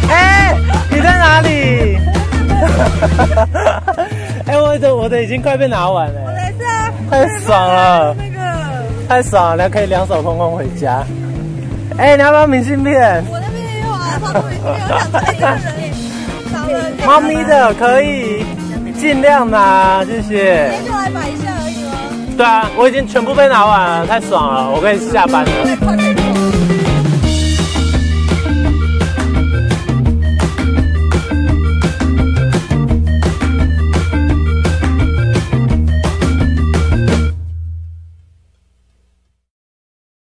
哎，你在哪裡？哎，我的已經快被拿完了。我來是啊。太爽了。那個。太爽了，可以兩手空空回家。哎，你要不要明信片？我那邊也有啊，超多明信片，我想說，哎，這個人少了。貓咪的可以盡量拿，謝謝。今天就來買一下而已嗎？對啊，我已經全部被拿完了，太爽了，我可以下班了。